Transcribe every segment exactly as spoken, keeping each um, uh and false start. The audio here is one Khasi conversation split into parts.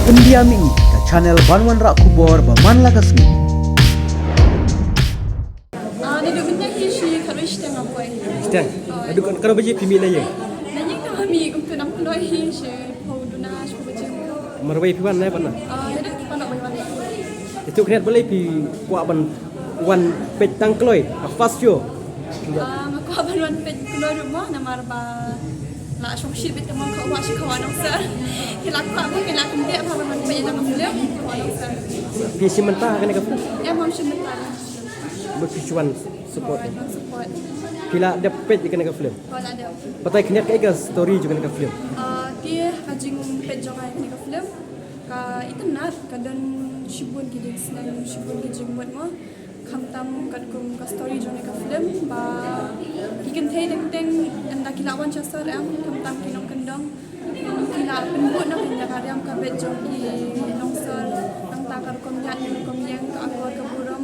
Pyndiam ïa ngi ka channel ban wanrah khubor ba man la ka sngi. Ah, naduh mynne hi shi khatwei shiteng nga poi. Shiteng. Naduh katno baje phi mih na ïing? Na ïing nga mih kumto, ngam kloi hi, shiphew duna, shiphew baje. Marwei phi wan ne ban? Ah, naduh ki pan wei wan. Ito khyndiat balei phi kwah ban wan peit tang kloi, first show? Ah, nga kwah ban wan peit kloi ruh mo, namar ba la shong shit bit, ka mon ka wah shi ka wah Nongsar. Ki la kwah ba ki la kyndiah ba ban wan peit ïa ka film ka wah Nongsar. Phi shim bynta ha kane ka film? Em, ngam shim bynta. Bad phi shu wan support. Wan support. Phi la dep peit ïa kane ka film? Ko la dep. Batai khyndiat kaei ka story jong kane ka film? Ah, te ka jingpeit jong nga ïa kane ka film ka itynnad, ka don shibun ki jingsneng, shibun ki jingmut mo. Khamtam katkum ka story jong kane ka film ba ki kynthei teng teng ynda ki la wan sha sor, em, khamtam ki nongkyndong, ki la pynbud noh ïa ka riam ka beit jong ki nongsor, nangta ka rukom ïaid, ka rukom ïeng, ka akor ka burom,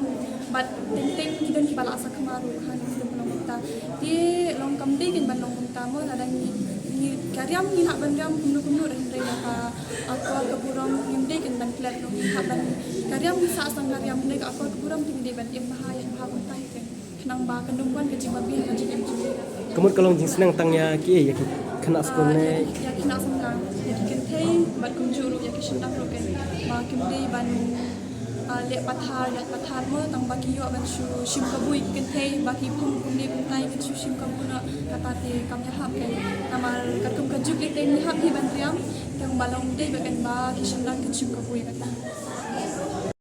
bad teng teng ki don kiba la sakma ruh ha kane ka film ban long kumta. Te long kam dei kein ban long kumta mo, lada ngi, ngi ka riam ngi hap ban riam kumno kumno ruh, hynrei ïa ka akor ka burom ngim dei kein ban klet noh, ngi hap ban, ka riam ngi sah tang ka riam, hynrei ka akor ka burom te ngi dei ban im bha, ïaid bha kumta hi kein, khnang ba kan ym wan ka jingbabiang ka jingim jong ngi. Ka mut ka long jingsneng tang ïa kiei, ïa ki khynnah skul ne? Ïa ki khynnah samla, ïa ki kynthei bad kumjuh ruh ïa ki shynrang ruh kein, ba kim dei ban ah, leh pathar, leh pathar mo, tang ba ki ïoh ban shu shim kabu ïa ki kynthei, ba ki phong kumne kumtai kin shu shim kabu noh, kata te kam ïahap kein. Namar katkum ka juk lei te ngi hap hi ban riam, tang ba long dei ba kein ba ki shynrang kin shim kabu ïa kata.